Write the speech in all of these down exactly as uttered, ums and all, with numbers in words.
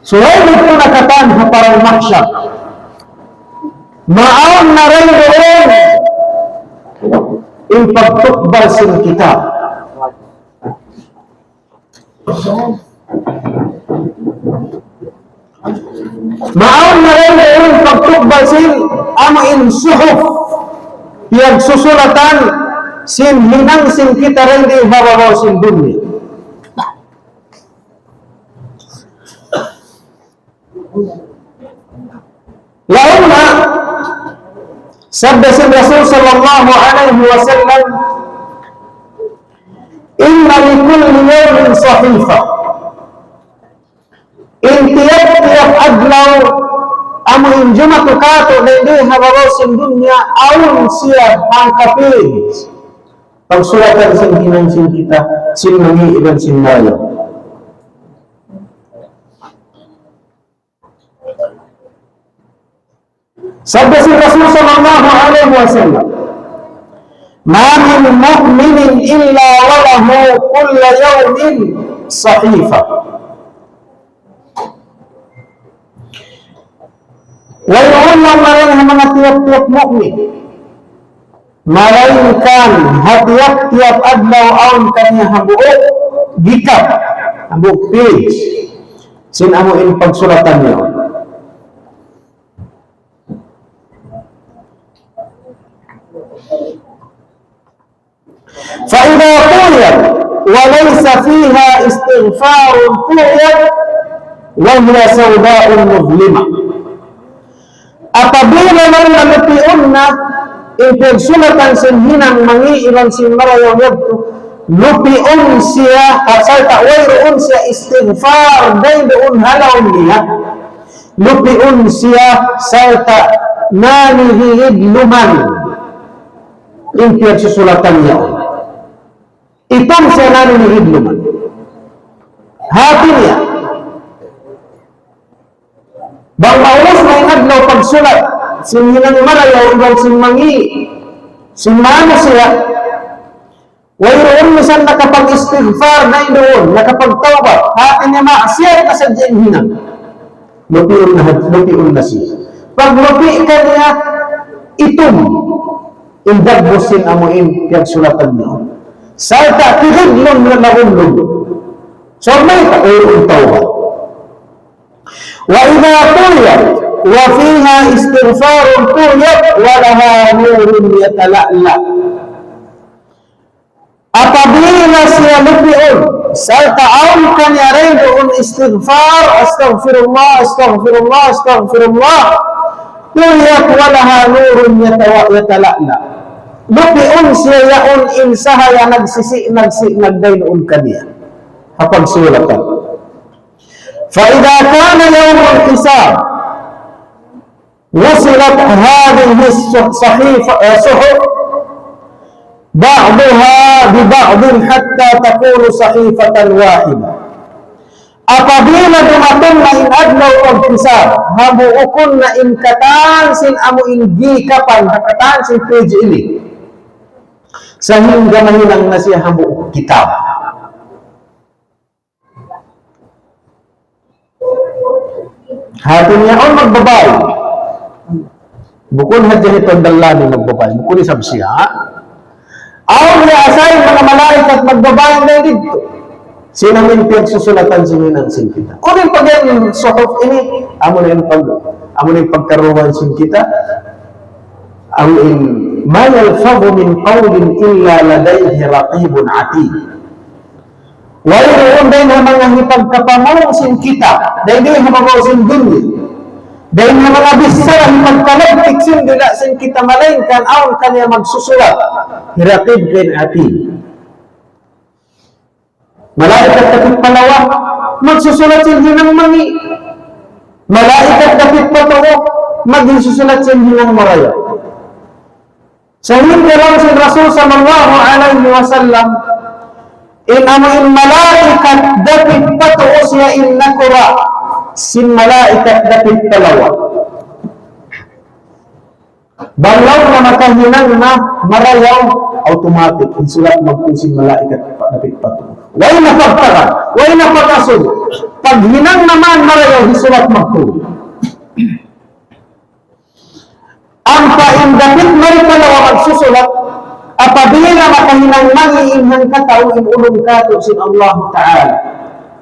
Subay natu' na katan ha padang mahsyar. Maawn na dayn duun in pagtukbal sin kitab. Maawn na dayn duun in pagtukbal sin amu in suhuf, piyagsusulatan sin hinang sin kita dayn di ha babaw sin dunya. Laung na, sabda sin Rasul sallallahu alayhi wasallam, إن لكل يوم صحيفة. In tiyap-tiyap adlaw, amu in jumatu kātu' dayn di ha babaw sin dunya, awn siya hangkapin. Pagsulatan sin hinang sin kita, sin mangi' iban sin marayaw. Sabda sin Rasul sallallahu alayhi wasallam, ما من مؤمن إلا وله كل يوم صحيفة. Wayruun laung niya ha manga tiyap-tiyap mu'min. Malaingkan ha tiyap-tiyap adlaw awn kaniya hambuuk gikap, hambuuk page. Sin amu in pagsulatan niya. فإذا طويت وليس فيها استغفار طويت وهي سوداء مظلمة. Apabila na lupiun na in pagsulatan sin hinang mangi' iban sin marayaw yadtu, lupiun siya, asal ta wayruun siya istighfar, dayn duun ha lawm niya. Lupiun siya sarta' nanihilid luman in piyagsusulatan niya. Itum siya nanihilid luman. Hati niya, bang maubus na in adlaw pagsulat sin hinang marayaw iban sin mangi', sin manusiya', wayruun misan nakapag-istighfar na duun, nakapagtawbat. Hati niya maksiyat na sadja in hinang. Lupiun na, lupiun na siya. Paglupi kaniya, itum in dagbus sin amu in piyagsulatan niya. Sarta' tigidlum na nahulug. So, mayta', wayruun tawbat. وإذا طويت وفيها استغفار طويت ولها نور يتلألأ. Apabila siya lupiun, sarta' awn kaniya dayn duun istighfar, أستغفر الله، أستغفر الله، أستغفر الله, طويت ولها نور يتو-، يتلألأ. Lupiun siya yaun in sahaya nagsisi'-nagsisi' nagdayn duun kaniya. Ha pagsulatan. فإذا كان يوم الحساب وصلت هذه الصحيفة، آه، صحف بعضها ببعض حتى تكون صحيفة واحدة. Apabila dumatung na in adlaw paghisab, hambuukun na in katan sin amu in gikapan, katan sin page ini. Sahingga mahinang na siya hambuuk kitab. Hati niya, awn magbabay. Bukun hadja hit dallani magbabay. Bukun isab siya. Awn niya asal manga malaikat magbabay na didtu. Sin amu in piyagsusulatan sin hinang sin kita. Unu in pagyan suhuf ini, amu na in pag-, amu na in pagkaruwan sin kita. Amu in, ما يلفظ من قول إلا لديه رقيب عتيد. Wayruun dayn ha manga hipagkapamung sin kita, dayn di ha babaw sin dunya. Dayn ha manga bichara hipagkalagtik sin dila' sin kita, malaingkan awn kaniya magsusulat. Hi Raqib iban Atid. Malaikat dapit pa lawa, magsusulat sin hinang mangi'. Malaikat dapit pa tuu, magsusulat sin hinang marayaw. Sahingga laung sin Rasul sallallahu alayhi wasallam, in amu in malaikat dapit pa tuu siya in nakura' sin malaikat dapit pa lawa. Bang laung na makahinang na marayaw, automatic, in sulat magtuy sin malaikat dapit pa tuu. Way na pagtagad, way na pag-asub. Paghinang naman marayaw, hisulat magtuy. Ampa in dapit mari pa lawa magsusulat, apabila makahinang mangi' in hangkatau in ulung katu' sin Allah Ta'ala,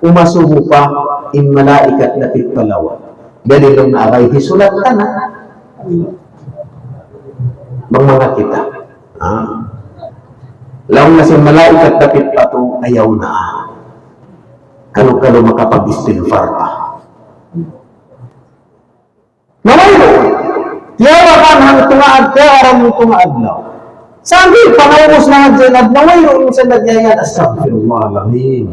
umasubu pa in malaikat dapit pa lawa. Jadi laung na agay hisulat ta na. Bang manga kita. Ha? Laung na sin malaikat dapit pa tu, ayaw na. Kalu-kalu makapag-istighfar pa. Na wayruun. Tiyawagan hangtunga ad-, tiyawagan hangtunga adlaw. Sambil panaubus na hadja in adlaw, wayruun sa nagyayan, "Astaghfirullahalazim.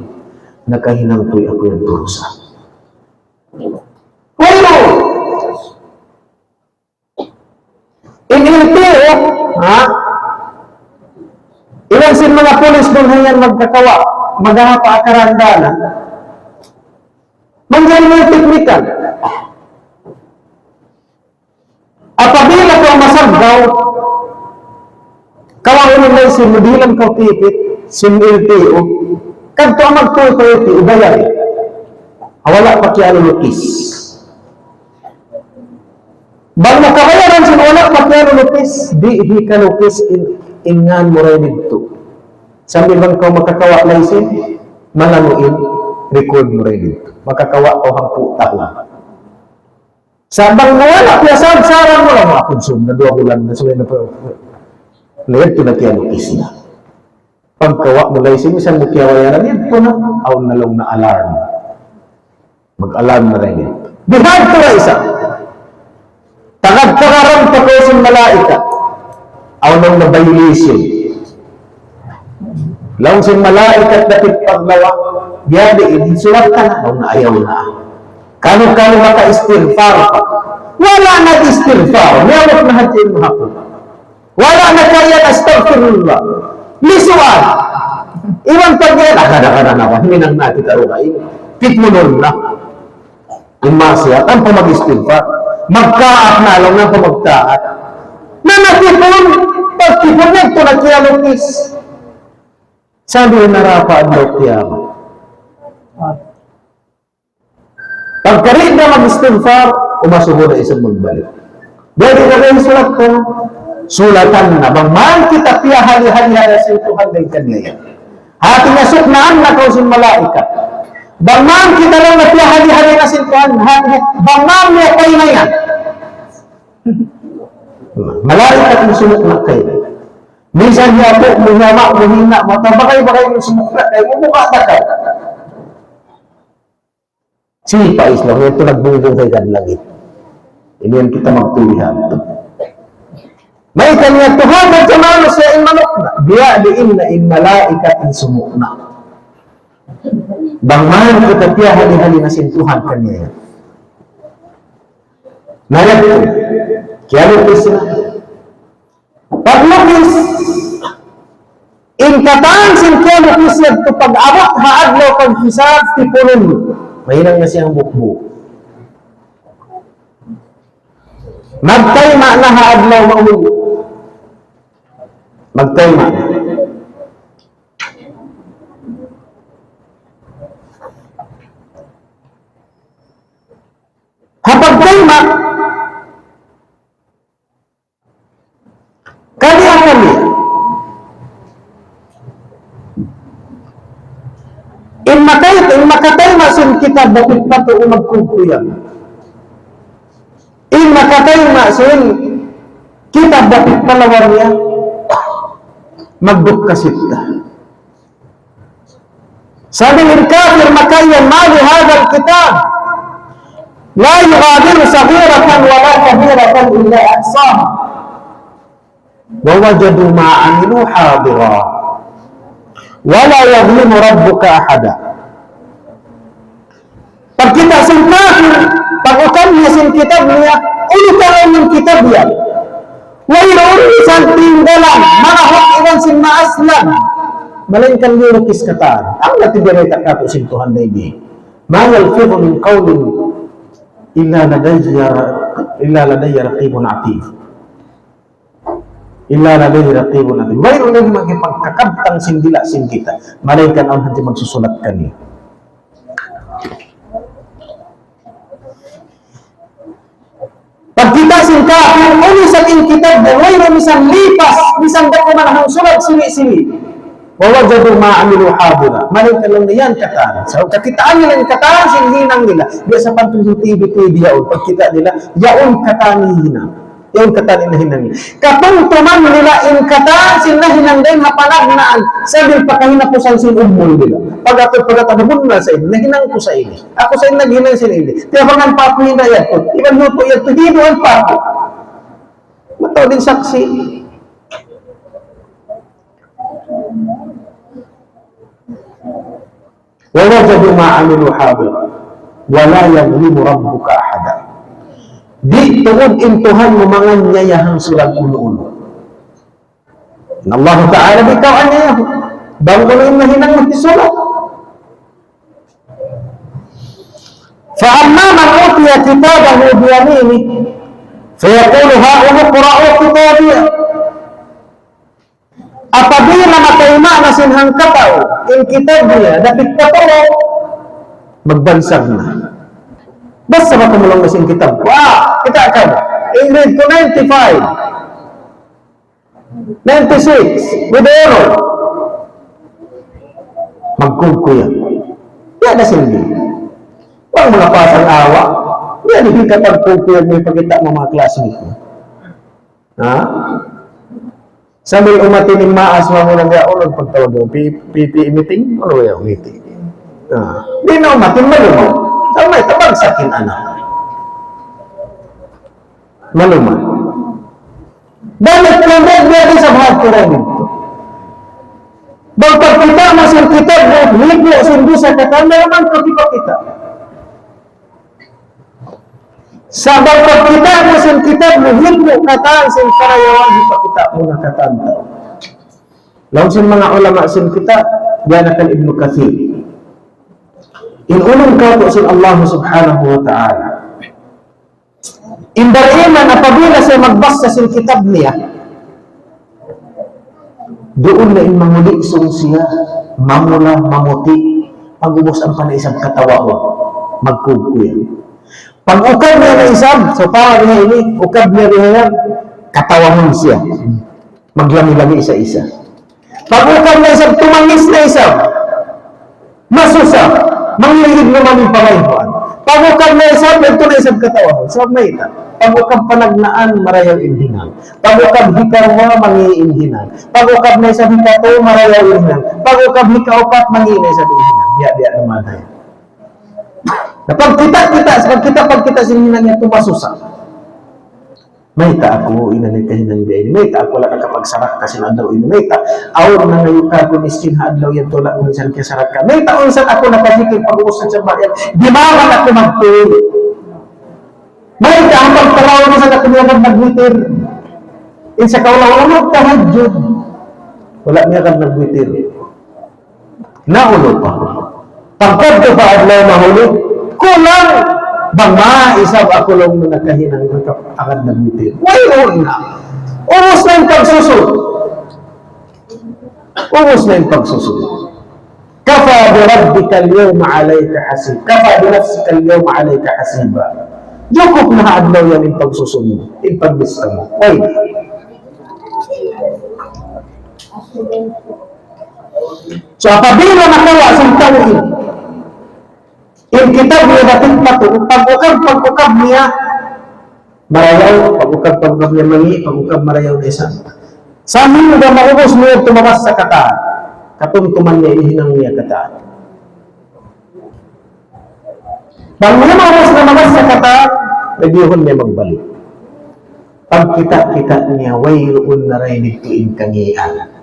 Nakahinang tuud aku yan dusa." Wayruun. In L T O, ha? Iban sin manga pulis duun hayan magkakawa', maghahap ha karandanan. Manjari manga teknikal. Apabila kaw masaggaw, kaw ang unang sin dihilan kaw ticket, sin L T O, kadtu magtuy pa L T O, bayari. Wala' pa kiyaanu lukis. Bang mu kabayaran sin wala' pa kiyaanu lukis, di' hikalukis in, in ngan mu dayn didtu. Sambil bang kaw makakawa' license, malanu' in record mu dayn didtu. Makakawa' kaw hangpu' tahun. Sa' bang mu wala' piyasabsaran mu lang, "Aku sum na duwa bulan na, subay na pa." Na yadtu na kiyaanu isna. Pagkawa' mu license, misan mu kiyabayaran, yadtu na, awn na laung na alarm. Mag-alarm na rin yun. Bihadtu na isa. Tagad-tagaran pa kaw sin malaikat. Awn na violation. Laung sin malaikat dapit paglawa, biya' diin, hisulat ta na, laung na ayaw na. Kanu-kanu maka-istighfar pa. Wala' nag-istighfar, niyawag na hadja in mahapun. Wala' na kaya, astaghfirullah. Lisuan. Iban pag yan, agad-agad na ba? Hinang na kita rugain. Pitmunun na. In maksiat, ampa mag-istighfar. Magtaat na lang, ampa magtaat. Na natipun, pagtipun niya, ito na kiyalukis. Sabi na rapa ang daw kiyamat. Pagkari na mag-istighfar, umasubo na isab magbalik. Jadi, kaya sulat ka, sulatan na, bang man kita piyahali-hali na sin Tuhan dayn kaniya yan. Hati niya suknaan na kaw sin malaikat. Bang man kita lang na piyahali-hali na sin Tuhan, hati niya, bang man niya kaw na yan. Malaikat in sumukna kaymu. Minsan niya po, muhama, muhina, matabagay-bagay in sumukna kaymu, buka na ka. Sipa Islam, yadtu nagbungbung kaykan langit. Ini yan kita magtulihan. May kaniya Tuhan na jamaah siya in manukna. Biya' diin na in malaikat in sumukna. Bang man kita piyahali-hali na sin Tuhan kaniya. Na yadtu, kiyalukis na. Paglukis, in katan sin kiyalukis yadtu pag-abut ha adlaw paghisab tipunun. Mahinang na siyang bukbuk. Magtayma' na ha adlaw maun. Magtayma'. Ha pagtayma', kaniya-kaniya. In makay-, in makatayma' sin kitab dapit pa tuu magkugkuyag. In makatayma' sin kitab dapit pa lawa niya, magdukka sita. Sabi in kafir makaiyan, "ما لهذا الكتاب لا يغادر صغيرة ولا كبيرة إلا أحصاها ووجدوا ما عملوا حاضرا ولا يظلم ربك أحدا." Pagkita' sin kafir, pag-utan niya sin kitab niya, unu ka in kitab niya? Wayruun isab tinggalan, manahak iban sin maaslan. Malaingkan liyulukis katan. Amu na in biya' bayta' katu' sin Tuhan na ini. ما يلفظ من قول إلا لدي، إلا لديه رقيب عتيد. إلا لديه رقيب عتيد. Wayruun na makipagkakabtang sin dila' sin kita. Malaingkan awn hāti magsusulat kaniya. Pagkita' sin kafir, unu isab in kitab niya, wayruun misan lipas, misan da kuman hangsulag sini-sini. ووجدوا ما عملوا حاضرا. Malaingkan laung niya yan katan. So, kakitaan nila in katan sin hinang nila. Biya' sapantun sin T V, T V yaun. Pagkita' nila, yaun katan in hinang. Yaun katan in hinang nila. Katumtuman nila in katan sin nahinang dayn ha panagnaan. Sambil pa kahinapusan sin umul nila. Pag-atud, pag-atud, nabunnal sa ini. Nahinang ku sa ini. Aku sa ini naghinang sin ini. Tiyabangan pa aku in hinang yadtu. Iban lutu' yadtu, hiduan pa aku. Mataud in saksi'. ووجدوا ما عملوا حاضرا ولا يظلم ربك أحدا. Di' tuud in Tuhan mu manganiaya hangsulag unu-unu. In Allah Ta'ala di' kaw aniayahun. Bang unu in nahinang mu hisulat. فأما من أوتي كتابه بيمينه فيقول هاؤم اقرءوا كتابيه. Apabila mataima' na sin hangkatau in kitab niya, dapit pa tau, magbansag na. Basta ba kumulong na sin kitab ku? Ah, kita' kamu. In grade ku ninety-five. Ninety-six, with honor. Magkugkuyag. Yan na sindi. Huwag mo na pasang awa. Yan, hindi ka pagkugkuyag, may pakita' mo mga classmate mo. Ha? Sambil umatin in maas, mga muna niya, "Ulo, pagtawag mo, P-, P P E meeting? Ulo, yan, meeting." Ha? Di' na umatin, malumaw. Sa' mayta', bagsak in anak. Malumaw. Balik ka na, biya' di' sa bahag ko rin ito. Bang pagkita' mu sin kitab mu, libo sin dusa katan, malumaw pagkita'. Sa' bang pagkita' mu sin kitab mu, hindu' katan sin karayawan, hipakita' mu na katan tau. Laung sin manga ulama sin kita, biya' na kan Ibnu Kathir. In ulung katu' sin Allah Subhanahu wa Ta'ala. In bariman apabila siya magbasa sin kitab niya, duun na in mangulisung siya, mamula, mamuti', pag-ubus ampa na isab katawahun, magkugkuyag. Pag-ukab niya na isab, so para niya ini, ukab niya rihayan, katawahun siya. Maglami-lami isa-isa. Pag-ukab na isab, tumangis na isab. Masusa, mangilig naman in pangayuan. Pag-ukab na isab, ito na isab katawa. Sabab mayta'? Pag-ukab panagnaan, marayaw in hinang. Pag-ukab hikaruwa, mangi' in hinang. Pag-ukab na isab hikatu, marayaw in hinang. Pag-ukab hikaupat, mangi' na isab in hinang. Biya'-biya' naman tayo. Na pagkita'-kita', sa pagkita', pagkita' sin hinang niya, tumasusa. Mayta' aku, inani kahinang biya' ini. Mayta' aku wala' nakapagsarakka sin adlaw ini. Mayta', awn nangayu' kāku' miskin ha adlaw yan, wala' ku misan kiyasarakka. Mayta', unsan aku nakazikir pag-ubus sin sambahayang, di' man aku magtuy. Mayta', hangkan talaw misan aku niya nagwitir. In sa kaulaw-ulaw, tahajjud. Wala' niya kan nagwitir. Naulu pa. Pagkadtu pa adlaw mahuli, kulang bang maisab aku laung nakahinang nakap-, akan nagmitir. Wayruun na. Ubus na in pagsusun. Ubus na in pagsusun. كفى بربك اليوم عليك حسيبا. كفى بنفسك اليوم عليك حسيبا. Jukup na ha adlaw yan in pagsusun mu, in paglista mu. Wayruun. So, apabila nakawa' sin tau ini, in kitab niya dapit pa tau, pag-ukab, pag-ukab niya, marayaw, pag-ukab, pag-ukab niya mangi', pag-ukab marayaw niya sa. Sa' hangga maubus niya tumabas sa katan, katumtuman niya, in hinang niya katan. Bang niya maubus na mabasa katan, lagihun niya magbalik. Pagkita'-kita' niya, wayruun na dayn didtu in kangian.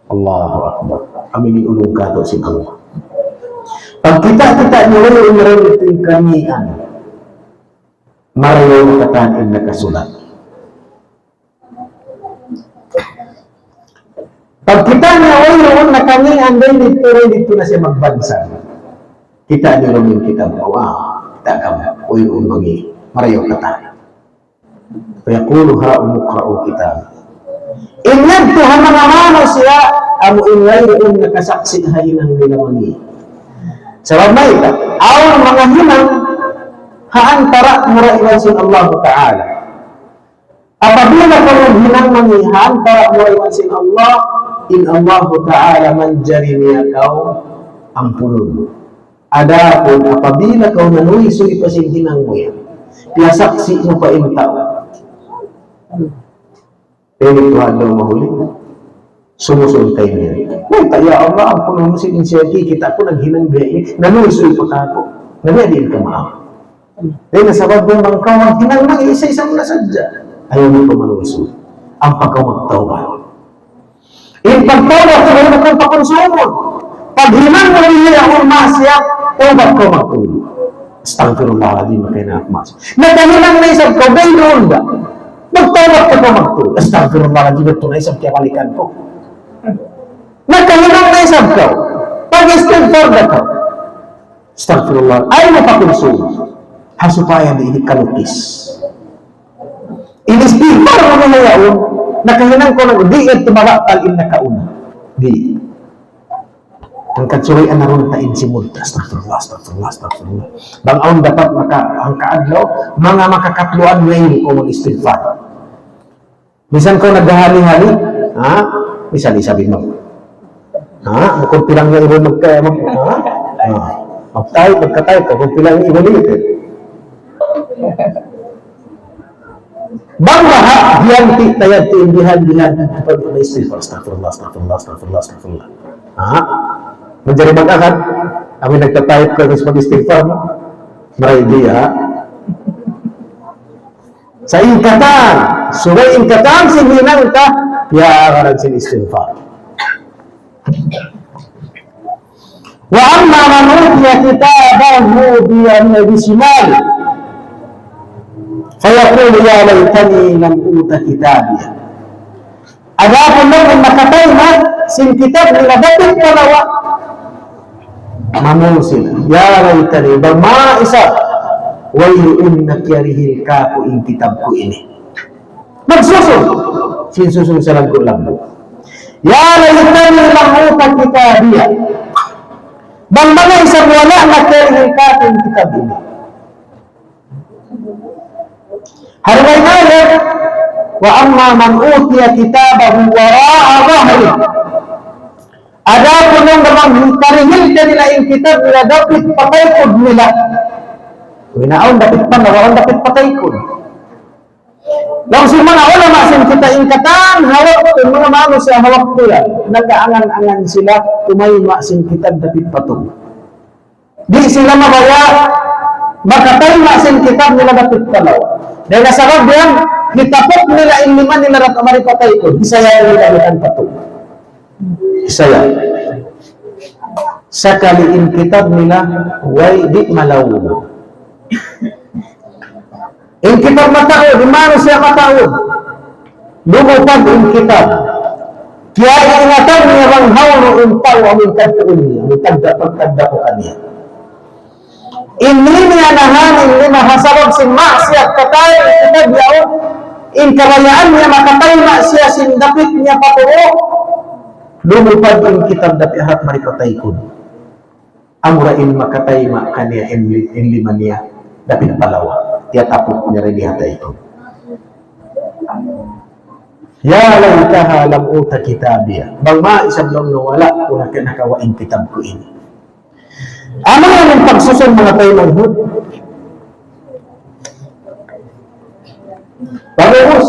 Allahu Akbar. Amu ini ulung katu' sin Allah. Pagkita'-kita' niya, wayruun na dayn didtu in kangian. Marayaw katan in nakasulat. Pagkita' niya, wayruun na kangian, dayn didtu, dayn didtu na siya magbansag. Kita' niya laung in kitab, "Awa, kita' kamu, wayruun mangi', marayaw katan." فيقول هاؤم اقرءوا كتابيه. In yadtu ha manga manusiya', amu in wayruun nakasaksi' ha hinang nila mangi'. Sabab mayta', awn manga hinang ha antara' mu iban sin Allahu Ta'ala. Apabila kaw naghinang mangi' ha antara' mu iban sin Allah, in Allahu Ta'ala manjari niya kaw ampunun. Adapun apabila kaw nanuysuy pa sin hinang mu yan, piyasaksi' mu pa in tau. Ini tuwan daw mahuli. Sumusun kaymu. Minta, "Ya Allah, ampunun mu sin insiya, kita' ku naghinang biya' ini, nanuysuy pa kāku'." Na biya' diin kamaap. Dayn ha sabab bang kaw maghinang mangi', isa-isa mu na sadja. Ayaw mu pa manuysuy. Ampa kaw magtawbat. In pagtawbat, ayaw mu kaw pakunsumun. Paghinang mu biya' yaun maksiyat, tawbat kaw magtūy. Astaghfirullahaladzim, makahinang aku maksiyat. Nakahinang na isab kaw, bay duun da. Magtawbat kaw magtūy. Astaghfirullahaladzim, yadtu na isab kiyabalikan ku. Nakahinang na isab kaw. Pag-istighfar da kaw. Astaghfirullah. Ayaw mu pakunsumun. Ha supaya di' kalukis. In istighfar mu na yaun, nakahinang kaw na, di' yadtu mabatal in nakauna. Di'. Hangkan subay na duun ta in simud ta. Astaghfirullah, astaghfirullah, astaghfirullah. Bang awn dapat maka, hangka adlaw, manga makakatluan way kaw mag-istighfar. Misan kaw naghahali-hali, ha? Misan isab imam. Ha? Bukun pilang niya iban magka-, mag-, ha? Ha? Magtay, magkatay ka, bukun pilang niya iban itu. Bang baha', diyanti', tayad, tiindihan, dihan, pag-istighfar, astaghfirullah, astaghfirullah, astaghfirullah, astaghfirullah. Ha? Manjari mag-akad, amu in nagtatayad ka, terus mag-istighfar mu. Maray di', ha? Sa' in katan, subay in katan sin hinang ta, piyaaran sin istighfar. وأما من أوتي كتابه بيم-، بشماله فيقول يا ليتني لم أوت كتابيه. Adapun in makatayma' sin kitab nila dapit pa lawa, mamung sila, "Ya laytani, bang ma isab, wayruun na kiyarihil kāku' in kitab ku ini." Magsusun. Sin susun sa laggu'-laggu'. "Ya laytani lam uta kitabiyah." Bang ma isab wala' na kiyarihil kāku' in kitab ini. Hari ini, "Wa amma man utiya kitabahu wara'a dhahri." Adapun in bang karihil kanila in kitab nila dapit pa taykud nila. Wala' awn dapit pa, wala' awn dapit pa taykud. Laung sin manga ulama sin kita, in katan ha waktu, manga manusiya' ha waktu yan, nag-aangan-angan sila tumayma' sin kitab dapit pa taykud. Di' sila mabaya' makatayma' sin kitab nila dapit pa lawa. Dayn ha sabab yan, hitapuk nila in lima nila dapit mari pa taykud. Di' sa yan nila ikan pa taykud. Di' sa yan. Sakali in kitab nila, way di' malaw. In kitab mataud, in manusiya' mataud. Lumupad in kitab. Kiyaingatan niya bang hawnu in tau amun kadtuun niya, amun tagda-, pagtagdapu kaniya. In lima niya nahan, in lima ha sabab sin maksiyat, patay in kitab yaun, in kabayaan niya makatayma' siya sin dapit niya pa taykud, lumupad in kitab dapit harap mari pa taykud. Amura in makatayma' kaniya in li-, in lima niya dapit pa lawa. Tiyatapuk niya di ha taykud. "Ya laytaha lam uta kitabiyah." Bang ma isab laung niya wala' ku na nakawa' in kitab ku ini. Amu yan in pagsusun manga taymanghud. Pag'ubus,